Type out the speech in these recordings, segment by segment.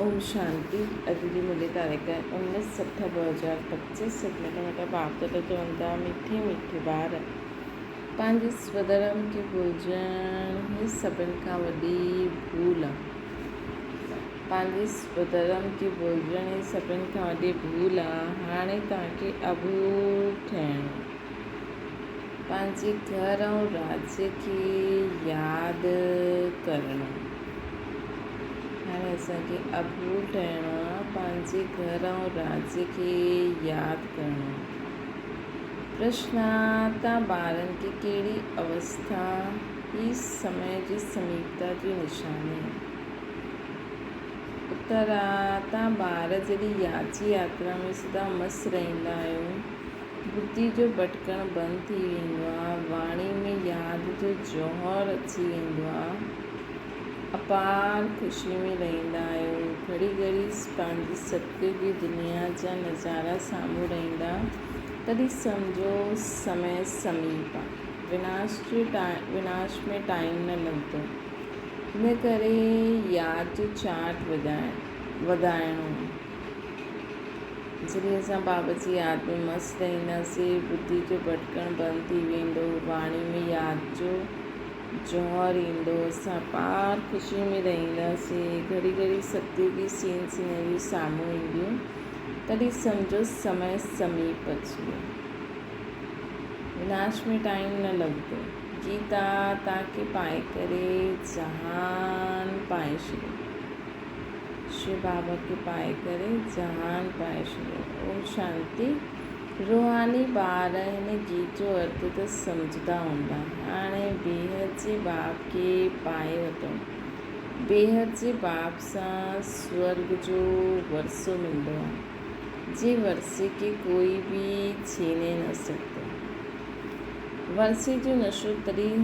اوم شانتي اڄ جي ملي تاريخ 19 سٺ 2025 سچ مٺا مٺا باپ دادا چون ٿا مٺي مٺي ٻار پنهنجي سوڌرم کي ڀلجڻ هي سڀن کان وڏي ڀول آ پنهنجي سوڌرم کي ڀلجڻ هي سڀن کان وڏي ڀول آ هاڻي توهان کي ابول ٺهڻو پنهنجي گهر ۽ راجيه کي ياد ڪرڻو. هاڻي اسان کي ابو ٺهڻو آ، پنهنجي گهر ۽ راجيه کي ياد ڪرڻو آ. پرشن، تان ٻارن کي ڪهڙي اوسٿا هي سمي جي سميپتا جي نشاني آ؟ اتر، تان ٻار جڏهن ياد جي ياترا ۾ سدا مس رهندا آهيو، ٻڌي جو ڀٽڪڻ بند ٿي ويندو آ، واڻي ۾ ياد جو جوهر اچي ويندو آ، اپار خوشي ۾ رهندا آهيو، گهڙي گهڙي پنهنجي ستيوگي دنيا جا نظارا سامهون رهندا، تڏهن سمجهو سمي سميپ آ، وناش جي وناش ۾ ٽائيم نه لڳندو، ان ڪري ياد جو چاٽ وڌائڻو آ. جڏهن اسان بابا جي ياد ۾ مست رهنداسين، ٻڌي جو ڀٽڪڻ بند ٿي ويندو، واڻي ۾ ياد جو جوهر ايندو، اسان اپار خوشي ۾ رهنداسين، گهڙي گهڙي ستيوگي سين سينريون سامهون اينديون، تڏهن سمجهو سمي سميپ اچي ويو. وناش ۾ ٽائيم نه لڳندو. گيتا تان کي پائي ڪري جهان پائي ڇڏيو. شو بابا کي پائي ڪري جهان پائي ڇڏيو. اوم شانتي. روحاني ٻار هن گيت جو ارٿ ته سمجهندا هوندا. هاڻي بيحد جي باپ کي پائي ورتو. بيحد جي باپ سان سورڳ جو ورثو ملندو آهي، جي ورثي کي ڪوئي به ڇيني نه سگهندو. ورثي جو نشو تڏهن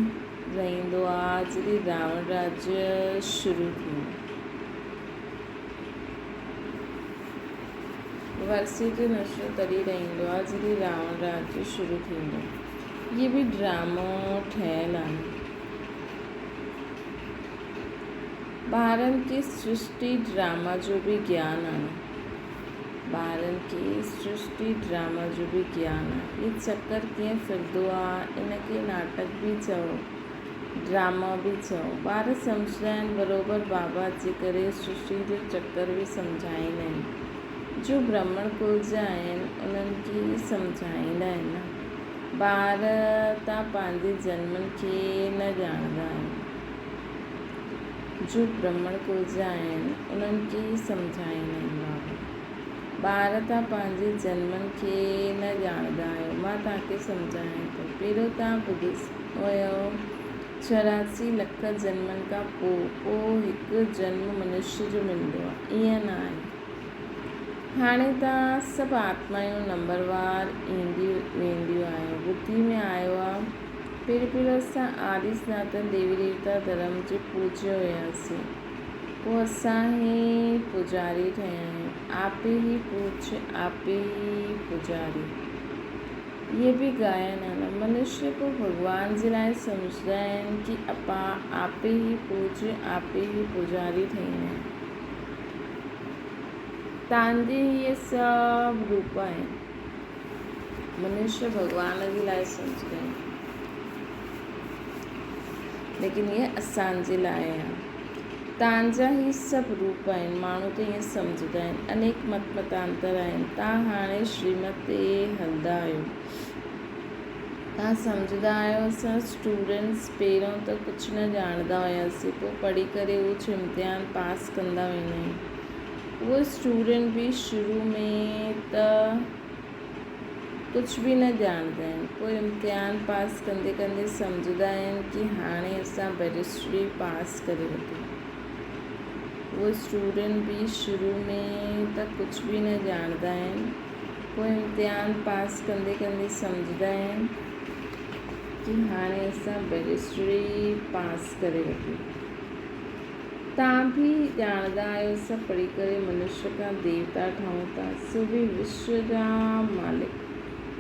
رهندو آهي، جڏهن راوڻ راڄ شروع ٿيندو. ورثي جو نشو تڏهن رهندو آهي جڏهن راوڻ راڄ شروع ٿيندو. اهي به ڊرامو ٺهيل آهن. ٻارن کي سرشٽي ڊراما جو به گيان آهي. ٻارن کي سرشٽي ڊراما جو به گيان آهي. هي چڪر ڪيئن ڦرندو آهي ان کي ناٽڪ به چئو. ڊراما به چئو. ٻار سمجهندا آهن بروبر بابا اچي ڪري سرشٽي جو چڪر به سمجهائيندا آهن. جو برهمڻ ڪل جا آهن انهن کي ئي سمجهائيندا آهن نه. ٻار تان پنهنجي جنمن کي نه ڄاڻندا آهن. جو برهمڻ ڪل جا آهن انهن کي ئي سمجهائيندا آهن بابا. ٻار تان پنهنجي جنمن کي نه ڄاڻندا آهيو. مان توهان کي سمجهايان ٿو. پهريون توهان ٻڌو هيو 84 لک جنمن کان پوء پوء هڪ جنم منشي جو ملندو آهي. ائين نه آهي. هاڻي توهان سڀ آتمايون نمبروار اينديون وينديون آهيو. ٻڌي ۾ آيو آهي. پهريون پهريون اسان آدي سناتن ديوي ديوتا ڌرم جي پوڄي هياسين. پوء اسان ئي پوڄاري ٺهيا آهيون. آپ ئي پوڄ آپ ئي پوڄاري. اهي به ڳائن ها نه. منشي پوء ڀڳوان جي لاء سمجهندا آهن ڪي اپا آپ ئي پوڄ آپ ئي پوڄاري ٺهي ويا آهيون. تان جي اهي سڀ روپ آهن. منشي ڀڳوان جي لاء سمجهندا آهن. ليڪن اهي اسان جي لاء آهن. تان جا هي سڀ روپ آهن. ماڻهو ته ائين سمجهندا آهن. انيڪ مت متانتر آهن. تان هاڻي شريمت تي هلندا آهيو. تان سمجهندا آهيو اسان اسٽوڊنٽس پهريون ته ڪجهه نه ڄاڻندا هياسين پوء پڙهي ڪري اوچ امتحان پاس ڪندا ويندا آهيون. اهو اسٽوڊنٽ به شروع ۾ ته ڪجهه به نه ڄاڻندا آهن پوء امتحان پاس ڪندي ڪندي سمجهندا آهن ڪي هاڻي اسان بئريسٽري پاس ڪري ورتي. اهي اسٽوڊنٽ به شروع ۾ ته ڪجهه به نه ڄاڻندا آهن پوء امتحان پاس ڪندي ڪندي سمجهندا آهن ڪي هاڻي اسان بئريسٽري پاس ڪري ورتي. توهان به ڄاڻندا آهيو اسان پڙهي ڪري منشيه کان ديوتا ٺهون ٿا سو به وشو جا مالڪ.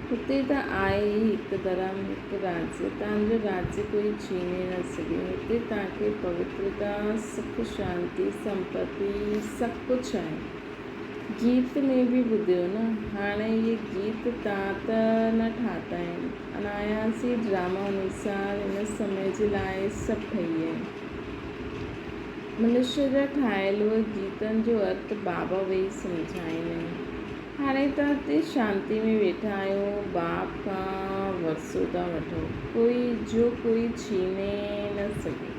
هتي ته آهي ئي هڪ ڌرم هڪ راجيه توهان جو راجيه ڪوئي ڇيني نه سگهي. هتي توهان کي پوترتا، سک شانتي، سمپتي سڀ ڪجهه آهي. گيت ۾ به ٻڌيو نه، هاڻي اهي گيت تان ته نه ٺاتا آهن. اناياس ئي ڊراما انوسار هن سمي جي لاء سڀ ٺهي ويا آهن. منشيء جا ٺاهيل اهي گيتن جو ارٿ بابا ويهي سمجهائيندا آهن. هاڻي توهان هتي شانتي ۾ ويٺا آهيو، باپ کان ورثو ٿا وٺو، ڪوئي جو ڪوئي ڇيني نه سگهي.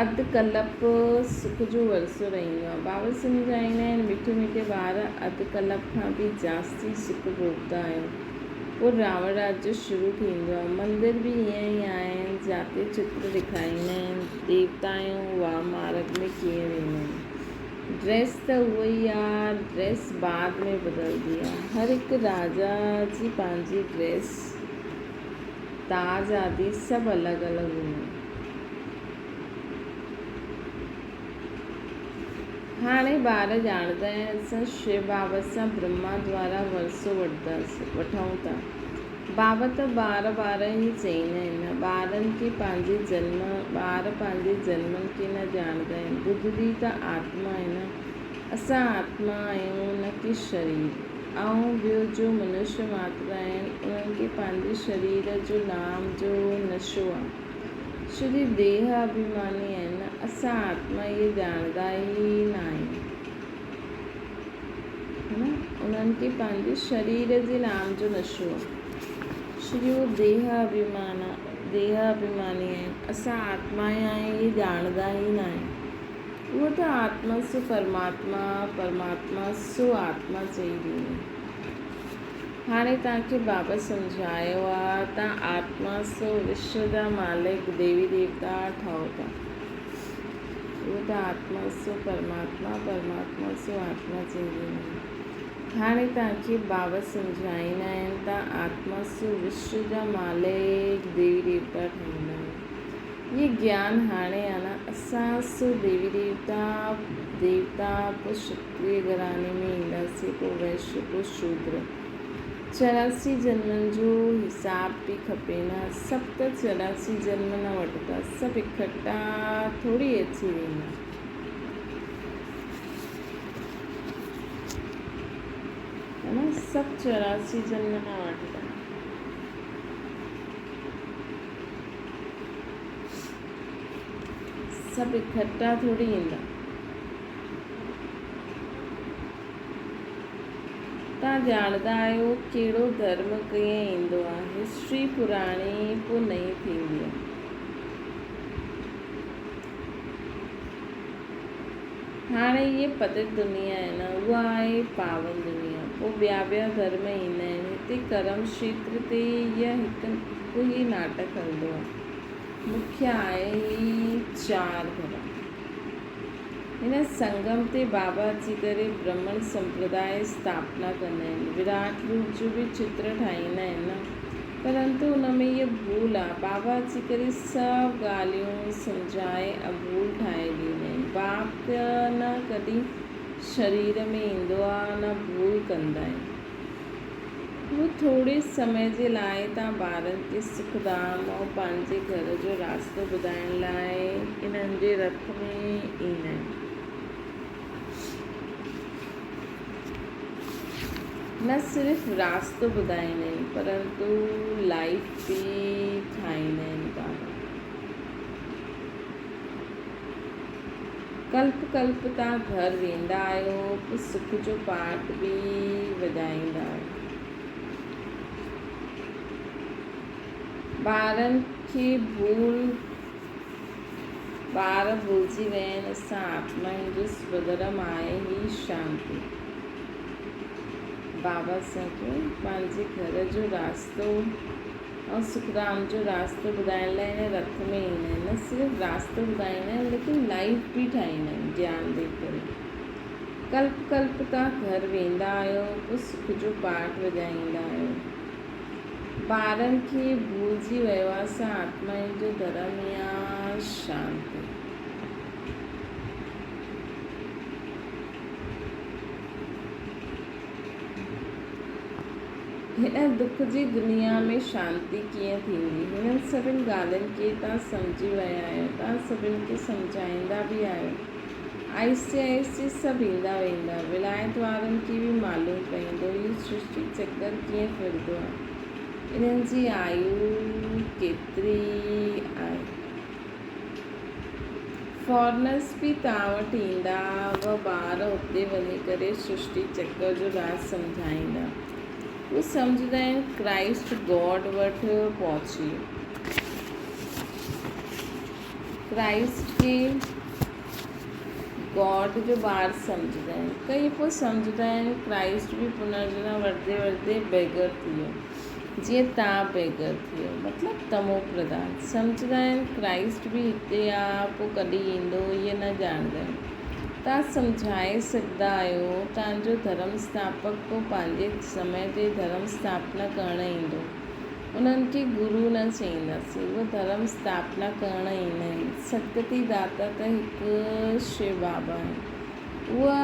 اڌ ڪلپ سک جو ورثو رهندو آهي. بابا سمجهائيندا آهن، مٺي مٺي ٻار اڌ ڪلپ کان به جاستي سک ڀوڳندا آهيو. پوء راوڻ راڄ شروع ٿيندو آهي. مندر به ائين ئي آهن، جاتي چتر ڏيکاريندا آهن، ديوتائون وام مارڳ ۾ ڪيئن ويندا آهن. ڊريس ته اها ئي آهي، ڊريس بعد ۾ بدلبي آهي. هر هڪ راجا جي پنهنجي ڊريس، تاج آدي سڀ الڳ الڳ هوندو آهي. هاڻي ٻار ڄاڻندا آهن اسان شو بابا سان برهما دوارا ورثو وٺون ٿا. بابا ته ٻار ٻار ئي چئيندا آهن نه. ٻارن کي پنهنجي جنم ٻار پنهنجي جنمن کي نه ڄاڻندا آهن. ٻڌندي ته آتما آهي نه. اسان آتما آهيون نه ڪي شرير. ۽ ٻيو جو منشي ماتر آهن انهن کي پنهنجي شرير جو نام جو نشو آهي. شري ديهه اڀيماني آهن، اسان آتما اهي ڄاڻندا ئي نه آهيون. ها نه؟ انهن کي پنهنجي شرير جي نام جو نشو آهي. شري هو ديهه اڀيمان ديهه اڀيماني آهن، اسان آتما ئي آهيون اهي ڄاڻندا ئي نه آهن. اهو ته آتما سو پرماتما، پرماتما سو آتما چئي ڏيندو. هاڻي توهان کي بابا سمجهايو آ ته آتما سو وشو جا مالڪ ديوي ديوتا ٺهو ٿا. اهو ته آتما سو پرماتما، پرماتما سو آتما چئجي وڃي. هاڻي توهان کي بابا سمجهائيندا آهن ته آتما سو وشو جا مالڪ ديوي ديوتا ٺهندا آهيو. هي گيان هاڻي آ نه اسان سو ديوي ديوتا ديوتا پوء شتريه گهراڻي ۾ اينداسين پوء وئشيه پوء شودر 84 جنمن جو حساب به کپي نه سڀ ته 84 جنم نه وٺندا سڀ اڪٺا ٿوري اچي ويندا. نه سڀ 84 جنم نه وٺندا. سڀ اڪٺا ٿوري ايندا. توهان ڄاڻندا آهيو ڪهڙو ڌرم ڪيئن ايندو آهي. هسٽري پراڻي پوء نئين ٿيندي آهي. هاڻي هيء پتيت دنيا آهي نه اها آهي پاون دنيا. پوء ٻيا ٻيا ڌرم ايندا آهن. هتي ڪرم کيتر تي هيء هڪ ئي ناٽڪ هلندو آهي. مکيه آهي هي چار ڌرم. هن سنگم تي بابا اچي ڪري برهمڻ سمپرداء اسٿاپنا ڪندا آهن. وراٽ روپ جو به چتر ٺاهيندا آهن نه. پرنتو ان ۾ هيء ڀول آ. بابا اچي ڪري سڀ ڳالهيون سمجهائي ۽ ڀول ٺاهي ڏيندا آهن. باپ ته نه ڪڏهن شرير ۾ ايندو آ نه ڀول ڪندا آهن. هو ٿوري سمي جي لاء تان ٻارن کي سک ڌام ۽ پنهنجي گهر جو راستو ٻڌائڻ لاء انهن جي رٿ ۾ ايندا آهن. نه صرف راستو ٻڌائيندا آهن پرنتو لائيف به ٺاهيندا آهن بابا ڪلپ ڪلپ تان گهر ويندا آهيو پوء سک جو پاٺ به وڄائيندا آهيو ٻارن کي ڀول ٻار ڀلجي ويا آهن اسان آتمائن جو سوڌرم آهي هي شانتي بابا اسان کي پنهنجي گهر جو راستو ۽ سکڌام جو راستو ٻڌائڻ لاء هن رٿ ۾ ايندا آهن نه صرف راستو ٻڌائيندا آهن ليڪن لائف به ٺاهيندا آهن گيان ڏئي ڪري ڪلپ ڪلپ تان گهر ويندا آهيو پوء سک جو پاٺ وڄائيندا آهيو ٻارن کي ڀلجي ويو آ اسان آتمائن جو ڌرم ئي آ شانتي. هن دک جي دنيا ۾ شانتي ڪيئن ٿيندي؟ هنن سڀن ڳالهين کي توهان سمجهي ويا آهيو. توهان سڀن کي سمجهائيندا به آهيو. آهستي آهستي سڀ ايندا ويندا. ولايت وارن کي به معلوم پوندو هي سرشٽي چڪر ڪيئن ڦرندو آهي. انهن جي آيو ڪيتري آهي. فارنرس به توهان وٽ ايندا و ٻار اتي وڃي ڪري سرشٽي چڪر جو راز سمجهائيندا. هو سمجهندا آهن ڪرائسٽ گاڊ وٽ پهچي ويو. ڪرائسٽ کي گاڊ جو ٻار سمجهندا آهن. ڪئي پوء سمجهندا آهن ڪرائسٽ به پنرجنم وٺندي وٺندي بيگر ٿي ويو. جيئن تان بيگر ٿيو مطلب تمو پرڌان سمجهندا آهن ڪرائسٽ به هتي آ پو ڪڏهن ايندو اهي نه ڄاڻندا آهن تان سمجهائي سگهندا آهيو تان جو ڌرم اسٿاپڪ پو پنهنجي سمي تي ڌرم اسٿاپنا ڪرڻ ايندو انهن کي گرو نه چئينداسين اهي ڌرم اسٿاپنا ڪرڻ ايندا آهن سدگتي داتا ته هڪ شو بابا آهن. اها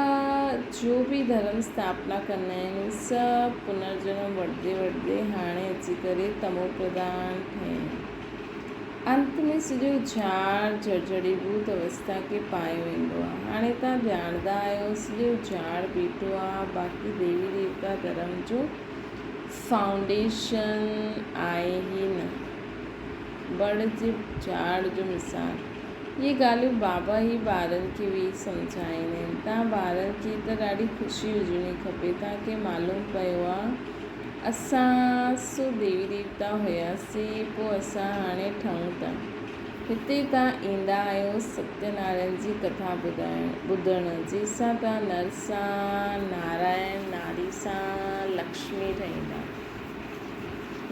جو به ڌرم اسٿاپنا ڪندا آهن اهي سڀ پنرجنم وٺندي وٺندي هاڻي اچي ڪري تمو پرڌان ٺهيا آهن. انت ۾ سڄو جھاڙ جھرجھڙي ڀوت اوسٿا کي پايو ويندو آهي. هاڻي توهان ڄاڻندا آهيو سڄو جھاڙ بيٺو آهي باقي ديوي ديوتا ڌرم جو فائونڊيشن آهي ئي نه. بڙ جي جھاڙ جو مثال. اهي ڳالهيون بابا ئي ٻارن کي ويهي سمجهائيندا آهن. توهان ٻارن کي ته ڏاڍي خوشي هجڻي کپي. توهان کي معلوم پيو آ اسان سو ديوي ديوتا هياسين پوء اسان هاڻي ٺهون ٿا. هتي توهان ايندا آهيو ستيه نارائڻ جي ڪٿا ٻڌائڻ ٻڌڻ جنهن سان توهان نر سان نارائڻ ناري سان لڪشمي ٺهيندا.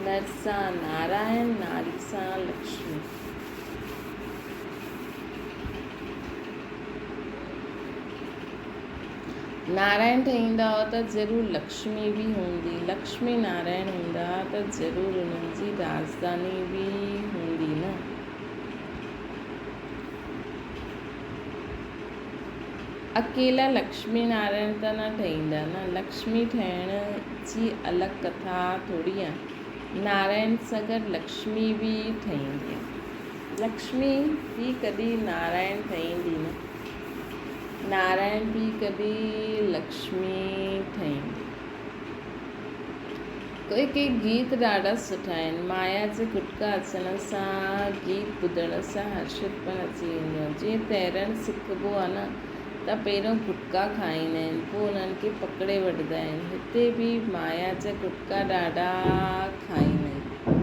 نر سان نارائڻ ناري سان لڪشمي. نارائڻ ٺهيندا هئا ته ضرور لڪشمي به هوندي. لڪشمي نارائڻ هوندا ها ته ضرور انهن جي راڄڌاني به هوندي نه. اڪيلا لڪشمي نارائڻ ته نه ٺهيندا نه. لڪشمي ٺهڻ جي الڳ ڪٿا ٿوري آهي. نارائڻ سان گڏ لڪشمي به ٺهيندي آهي. لڪشمي به ڪڏهن نارائڻ ٺهيندي نه. نارائڻ به ڪڏهن لڪشمي ٺهيندي. ڪي ڪي گيت ڏاڍا سٺا آهن. مايا جي گٽڪا اچڻ سان گيت ٻڌڻ سان هرشت پڻ اچي ويندو آهي. جيئن ترڻ سکبو آهي نه ته پهريون گٽڪا کائيندا آهن پوء انهن کي پڪڙي وٺندا آهن. هتي به مايا جا گٽڪا ڏاڍا کائيندا آهن.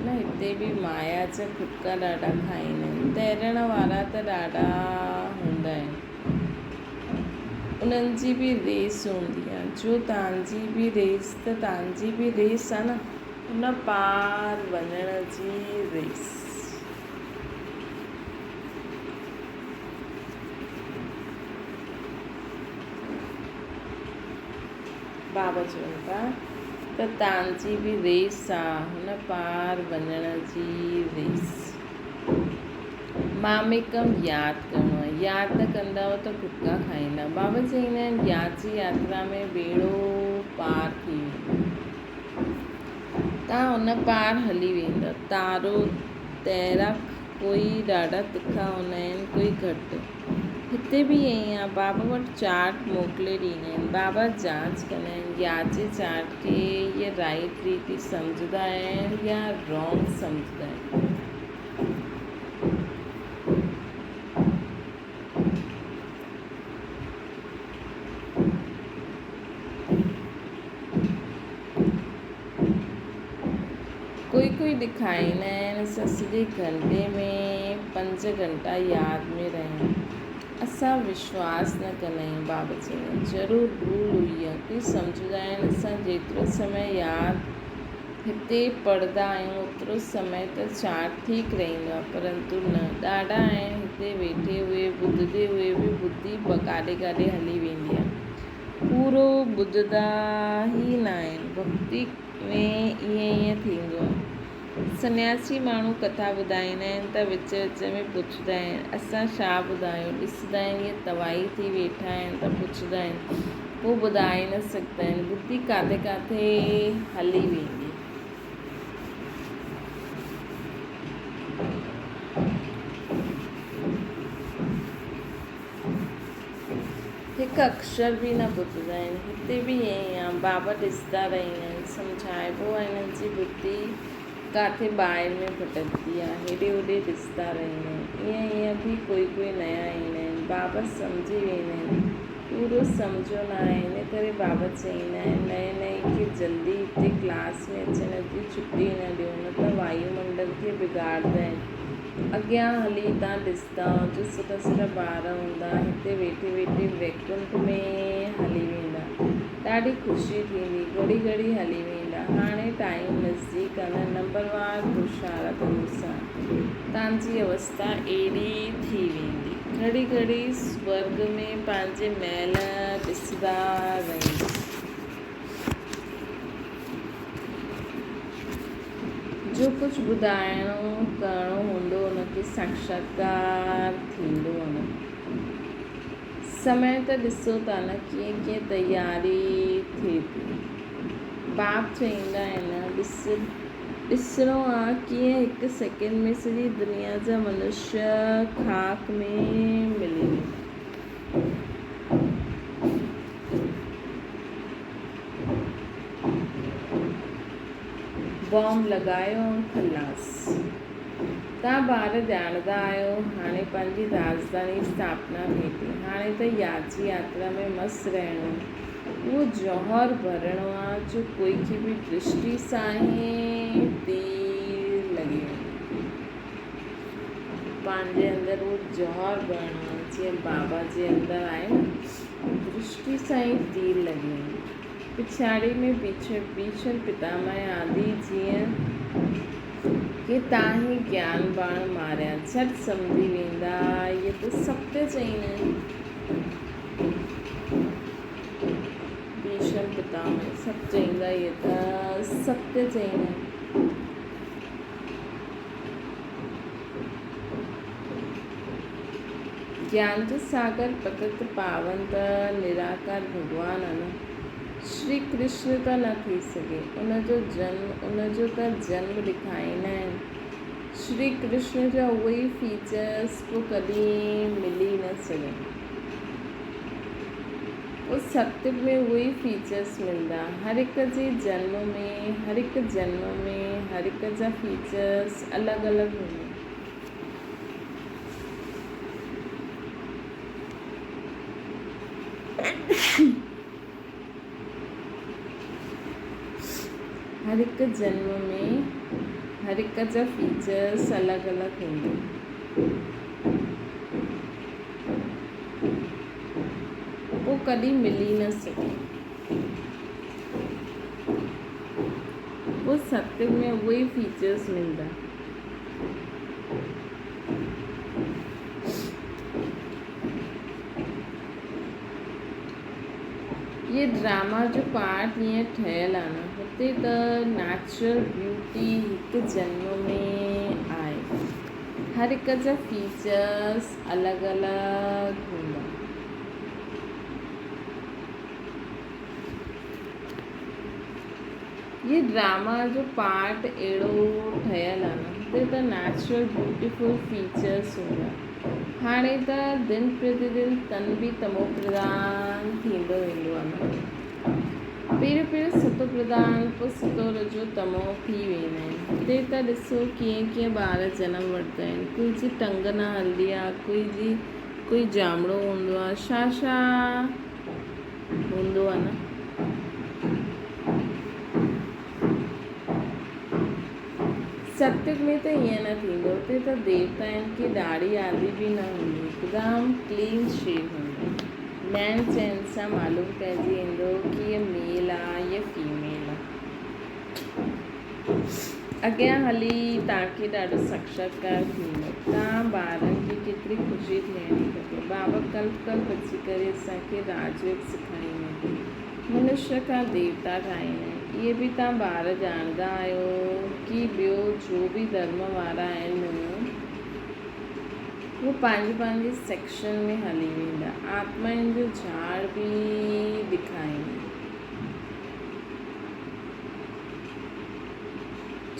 نه هتي به مايا جا گٽڪا ڏاڍا کائيندا آهن. ترڻ وارا ته ڏاڍا هوندا آهن. انهن جي به ريس هوندي آهي. جو تان جي به ريس ته تان جي به ريس آهي نه. ان پار وڃڻ جي ريس. بابا چون ٿا ته تان جي به ريس آ هن پار وڃڻ جي ريس. ماميڪم ياد ڪرڻو آهي. ياد نه ڪندؤ ته گٽڪا کائيندا. بابا چئيندا آهن ياد جي ياترا ۾ ٻيڙو پار ٿي ويندو. تان ان پار هلي ويندؤ. تارو، تيراڪ ڪوئي ڏاڍا تکا هوندا آهن ڪوئي گهٽ. هتي به ائين آهي. بابا وٽ چارٽ موڪلي ڏيندا آهن. بابا جاچ ڪندا آهن ياد جي چارٽ کي اهي رائيٽ ريتي سمجهندا آهن يا رانگ سمجهندا آهن. ڪوئي ڪوئي ڏکائيندا آهن اسان سڄي گهنٽي ۾ پنج گهنٽا ياد ۾ رهيا اسان وشواس نه ڪندا آهيون بابا چيو ضرور ڀول هئي آهي ڪوئي سمجهندا آهن اسان جيترو سمي ياد هتي پڙهندا آهيون اوترو سمي ته چارٽ ٺيڪ رهندو آهي پرنتو نه ڏاڍا آهن هتي ويٺي هئي ٻڌندي هئي به ٻڌي ڪاڏي ڪاڏي هلي ويندي آهي پورو ٻڌندا ئي ناهن. ڀڳتي ۾ ائين ائين ٿيندو آهي. سنياسي ماڻهو ڪٿا ٻڌائيندا آهن ته وچ وچ ۾ پڇندا آهن، اسان ڇا ٻڌايون؟ ڏسندا آهن اهي توائي ٿي ويٺا آهن ته پڇندا آهن هو ٻڌائي نه سگهندا آهن. ٻڌي ڪاٿي ڪاٿي هلي ويندي. هڪ اکشر به نه ٻڌندا آهن. هتي به ائين ئي آهي. بابا ڏسندا رهندا آهن. سمجهائبو آهي هنن جي ٻڌي ڪاٿي ٻاهر ۾ ڀٽڪندي آهي. هيڏي هوڏي ڏسندا رهندا آهن. ائين ائين به ڪوئي ڪوئي نيا ايندا آهن. بابا سمجهي ويندا آهن. پورو سمجهيو نه آهي. ان ڪري بابا چئيندا آهن نئين نئين کي جلدي هتي ڪلاس ۾ اچڻ جي ڇٽي نه ڏيو نه ته وايو منڊل کي بگاڙدا آهن. اڳيان هلي هتان ڏسندؤ جو سٺا سٺا ٻار هوندا هتي ويٺي ويٺي ويڪنٺ ۾ هلي ويندا. ڏاڍي خوشي ٿيندي. گهڙي گهڙي هلي ويندا. هاڻي ٽائيم نزديڪ آ نه نمبروار پرشارٿ انوسار تان جي اوستا اهڙي ٿي ويندي. گهڙي گهڙي سورڳ ۾ پنهنجي محل ڏسندا رهندا. جو ڪجهه ٻڌائڻو ڪرڻو هوندو ان کي ساڪشاتڪار ٿيندو نه. سمي ته ڏسو ٿا نه ڪيئن ڪيئن تياري ٿئي ٿي. باپ چئيندا آهن ڏس ڏسڻو آ ڪيئن هڪ سيڪنڊ ۾ سڄي دنيا جا منشيه خاڪ ۾ ملي ويندا. بام لڳايو ۽ خلاص. توهان ٻار ڄاڻندا آهيو، هاڻي پنهنجي راڄڌاني اسٿاپنا ٿئي ٿي. هاڻي ته ياچي ياترا ۾ مس رهڻو آهي. اهو جوهر ڀرڻو آهي جو ڪوئي کي به درشٽي سان ئي تير لڳي وڃي. پنهنجي اندر اهو جوهر ڀرڻو آهي، جيئن بابا جي اندر آهي نه، درشٽي سان ئي تير لڳي وڃي. پڇاڙي ۾ ڀيشم پتامهه آدي جيئن ڪي تان هي گيان باڻ ماريا، جهٽ سمجهي ويندا، اهي ته ستيه چئيندا آهن. ڀيشم پتامهه سڀ چئيندا اهي ته ستيه چئيندا آهن. گيان جو ساگر پتت پاون ته نراڪار ڀڳوان آ نه. شري ڪرشن ته نه ٿي سگهي. ان جو جنم ان جو ته جنم ڏيکاريندا آهن. شري ڪرشن جا اهي ئي فيچرس پوء ڪڏهن ملي نه سگهن. پوء ستيگ ۾ اهي ئي فيچرس ملندا. هر هڪ جي جنم ۾ هر هڪ جنم ۾ هر هڪ جا فيچرس الڳ الڳ هوندا. هر هڪ جنم ۾ هر هڪ جا فيچرس الڳ الڳ هوندا. پوء ڪڏهن ملي نه سگهي. پوء ستيگ ۾ اهي ئي فيچرس ملندا. هي ڊراما جو پارٽ ائين ٺهيل آ نه هتي ته نيچرل بيوٽي هڪ جنم ۾ آهي هر هڪ جا فيچرس الڳ الڳ هوندا. هي ڊراما جو پارٽ اهڙو ٺهيل آ نه هتي ته نيچرل بيوٽيفل فيچرس هوندا هاڻي ته دن پرتي دن تن به تمو پرڌان ٿيندو ويندو آ نه پهريون پهريون ستو پرڌان پوء ستو رجو تمو ٿي ويندا آهن هتي ته ڏسو ڪيئن ڪيئن ٻار جنم وٺندا آهن ڪوئي جي ٽنگ نه هلندي آ ڪوئي جي ڪوئي جامڙو هوندو آ ڇا ڇا هوندو آ نه. ستيگ ۾ ته ائين نه ٿيندو اتي ته ديوتائن کي ڏاڙهي آدي به نه هوندي هڪدم ڪلين شيو هوندو نين چين سان معلوم پئجي ويندو ڪي هي ميل آ يا فيميل آ. اڳيان هلي توهان کي ڏاڍو ساڪشاتڪار ٿيندو. توهان ٻارن کي ڪيتري خوشي ٿيڻي کپي. بابا ڪلپ ڪلپ اچي ڪري اسان کي راج يوگ سکائيندا آهن. منشيه کان ديوتا ٺاهيندا آهن. اهي به توهان ٻار ڄاڻندا آهيو ڪي ٻيو جو به ڌرم وارا آهن. هو پنهنجي پنهنجي سيڪشن ۾ هلي ويندا. آتمائن جو جهاڙ به ڏيکاريندا.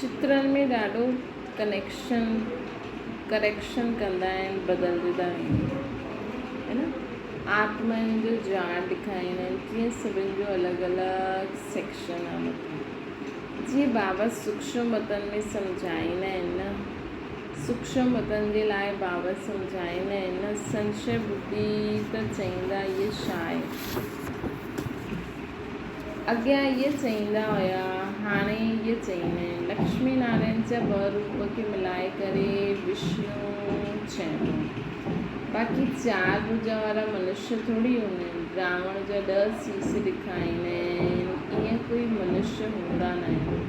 چترن ۾ ڏاڍو ڪنيڪشن ڪريڪشن ڪندا آهن بدلجندا ويندا آهن نه آتمائن جو جهاڙ ڏيکاريندا آهن ڪيئن سڀن جو الڳ الڳ سيڪشن آهي مٿان جيئن بابا سوڪشم وطن ۾ سمجهائيندا آهن نه سوڪشم وطن جي لاء بابا سمجهائيندا آهن نه سنشي ٻڌي ته چئيندا اهي ڇا آهي؟ اڳيان اهي چئيندا هيا هاڻي اهي چئيندا آهن. لڪشمي نارائڻ جا ٻه روپ کي ملائي ڪري وشنو چئبو آهي. باقي چار ڀجا وارا منشيه ٿوري هوندا آهن. براهمڻ جا ڏهه سيس ڏيکاريندا آهن. ائين ڪوئي منشيه هوندا ناهن.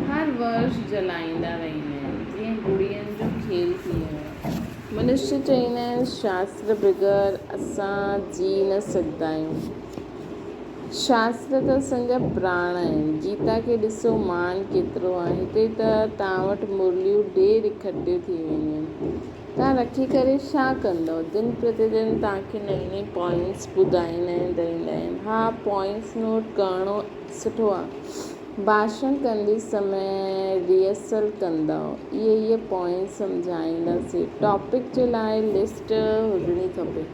هر ورش جلائيندا رهندا آهن. جيئن گڙين جو کيل ٿي ويو آهي. منشيه چئيندا آهن شاستر بغير اسان جي نه سگهندا آهيون. شاستر ته اسان جا پراڻ آهن. گيتا کي ڏسو مان ڪيترو آهي. هتي ته توهان وٽ مرليون ڍير اڪٺيون ٿي وينديون آهن. توهان رکي ڪري ڇا ڪندؤ؟ دن پرتي دن توهان کي نئين نئين پوائنٽس ٻڌائيندا آهن رهندا آهن. ها پوائنٽس نوٽ ڪرڻو سٺو آهي. ڀاشڻ ڪندي سمي ريهرسل ڪندؤ. اهي اهي پوائنٽس سمجهائينداسين. ٽاپڪ جي لاء لسٽ هجڻي کپي.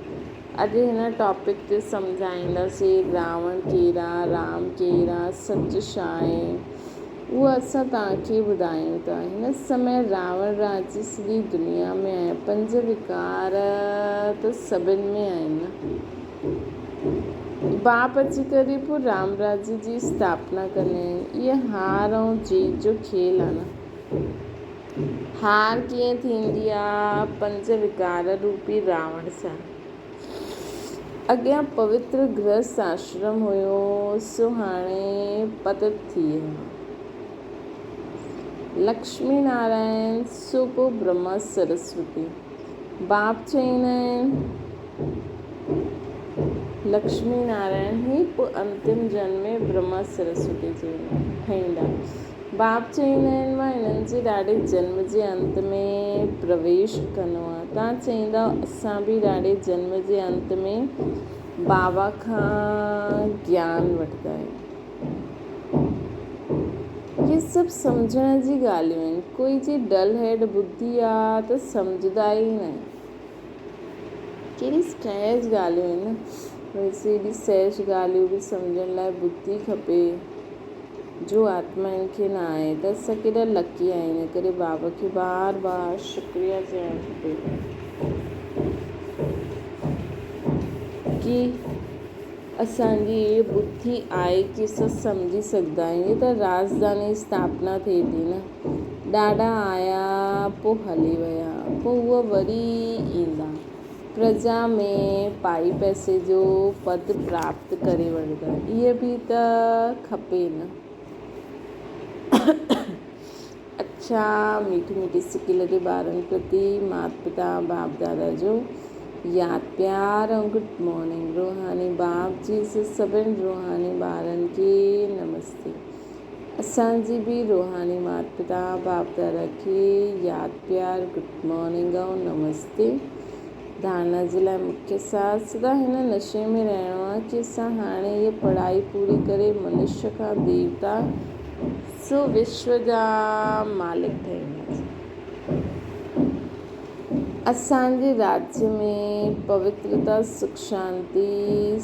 اڄ هن ٽاپڪ تي سمجهائينداسين راوڻ ڪير آ، رام ڪير آ، سچ ڇا آهي، اهو اسان توهان کي ٻڌايون ٿا. هن سمي راوڻ راڄ سڄي دنيا ۾ آهي، پنج وڪار ته سڀن ۾ آهن نه. باپ اچي ڪري پوء رام راڄ جي اسٿاپنا ڪندا آهن. اهي هار ۽ جيت جو کيل آ نه. هار ڪيئن ٿيندي آ پنج وڪار روپي راوڻ سان. اڳيان پوتر گرهست آشرم هيو سو هاڻي پتت ٿي ويو آ. لڪشمي نارائڻ سو پو برهما سرسوتي. باپ چئيندا آهن لڪشمي نارائڻ هي پو انتم جنم ۾ برهما سرسوتي ٺهيندا. باپ چئيندا آهن، مان هنن جي ڏاڏي جنم جي انت ۾ پرويش ڪندو آهيان. توهان چئيندؤ، اسان به ڏاڏي جنم جي انت ۾ بابا کان گيان وٺندا آهيون. اهي سڀ سمجهڻ جي ڳالهيون آهن. ڪوئي جي ڊل هيڊ ٻڌي آ ته سمجهندا ئي ناهن. ڪهڙي سهج ڳالهيون آهن نه. ويسي ايڏي سهج ڳالهيون به سمجهڻ لاء ٻڌي کپي. جو آتمائن کي نه آهي ته اسان ڪيڏا لڪي آهيون ان ڪري بابا کي بار بار شڪريا چئڻ کپي ڪي اسان جي اهي ٻڌي آهي ڪي اسان سمجهي سگهندا آهيون هي ته رازڌاني اسٿاپنا ٿئي ٿي نه ڏاڏا آيا پوء هلي ويا پوء هوء وري ايندا پرجا ۾ پائي پئسي جو پد پراپت ڪري وٺندا. اهي به ته کپي نه. اڇا ميٺي ميٺي سڪيل جي ٻارن پرتي مات پتا باپ دادا جو ياد پيار ۽ گڊ مارننگ روحاني باپ جي سڀن روحاني ٻارن کي نمستي. اسان جي به روحاني مات پتا باپ دادا کي ياد پيار گڊ مارننگ ۽ نمستي ڌارنا جي لاء مکيه ساز سدا هن نشي ۾ رهڻو آهي ڪي اسان هاڻي هيء پڙهائي پوري ڪري منشيه کان ديوتا سو وشو جا مالڪ ٺهينداسين. اسان جي راجيه ۾ پوترتا سک شانتي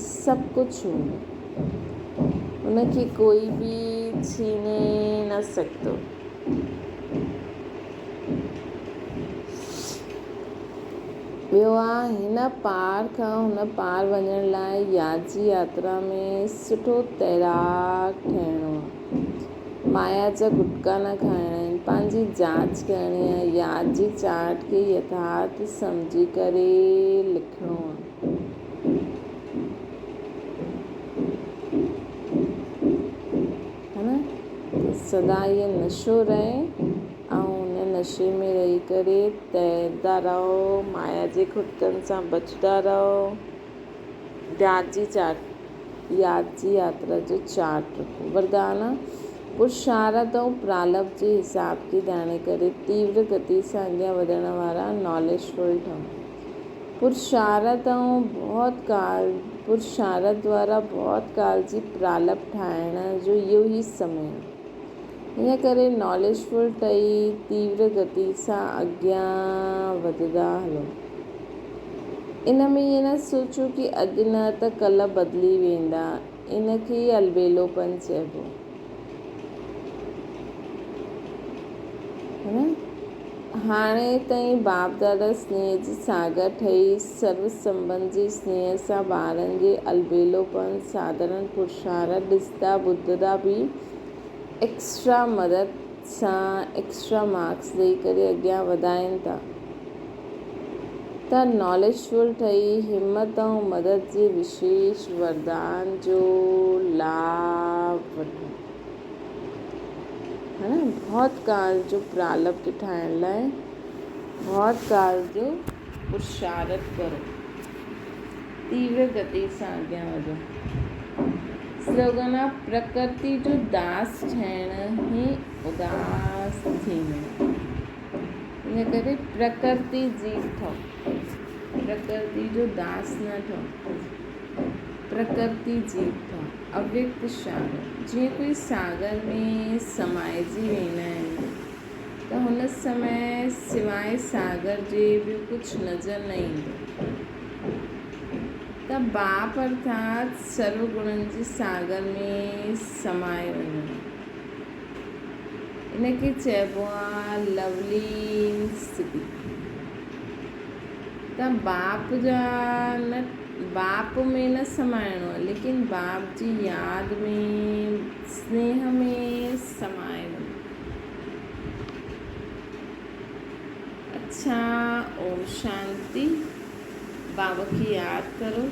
سڀ ڪجهه هوندو. ان کي ڪوئي به ڇيني نه سگهندو. ٻيو آ هن پار کان هن پار وڃڻ لاء ياجي ياترا ۾ سٺو تيراڪ ٺهڻو آ. مايا جا گٽڪا نه کائڻا آهن. پنهنجي جاچ ڪرڻي آ. ياد جي چارٽ کي يٿارٿ سمجهي ڪري لکڻو آ. ها نه ته سدا اهو نشو رهي ۽ ان نشي ۾ رهي ڪري تيردا رهو مايا جي کٽڪن سان بچدا رهو ياد جي چارٽ ياد جي ياترا جو چارٽ رکو وردان پرشارت ۽ پرالب جي حساب کي ڄاڻي ڪري تيور گتي سان اڳيان وڌڻ وارا ناليج فل ٺهو. پرشارت ۽ بهت ڪال پرشارت دوارا بهت ڪال جي پرالپ ٺاهڻ جو اهو ئي سمي آهي. ان ڪري ناليج فل ٺهي تيور گتي سان اڳيان وڌندا هلو. ان ۾ ائين نه سوچو ڪي اڄ نه ته ڪلهه بدلي ويندا. ان کي ئي البيلوپن چئبو. هاڻي تائين باپ دادا سنيهه جي ساگر ٺهي سرو سنٻنڌ جي سنيهه سان ٻارن جي البيلوپن، ساڌارڻ پرشارٿ ڏسندا ٻڌندا به ايڪسٽرا مدد سان ايڪسٽرا مارڪس ڏئي ڪري اڳيان وڌائين ٿا ته ناليج فل ٺهي همت ۽ مدد جي وشيش وردان جو لاڀ وٺو. ها نه بهت ڪال جو پرالبڌ ٺاهڻ لاء بهت ڪال جو پرشارٿ ڪرو تيور گتي سان اڳيان وڌو. سلوگن آ پرڪرتي جو داس ٺهڻ ئي اداس ٿي وڃڻ. ان ڪري پرڪرتي جي ٺهو پرڪرتي جو داس نه ٺهو پرڪرتي جي ٺهو. اويڪت اشارو، جيئن ڪوئي ساگر ۾ سمائجي ويندا آهن ته هن سمي سواء ساگر جي ٻيو ڪجهه نظر نه ايندو ته باپ ارٿات سرو گڻن جي ساگر ۾ سمائي وڃڻ ان کي چئبو آهي لولين اسٿتي. ته باپ جا نه باپ ۾ نه سمائڻو آهي ليڪن باپ جي ياد ۾ سنيهه ۾ سمائي وڃو. اڇا اوم شانتي بابا کي ياد ڪرو.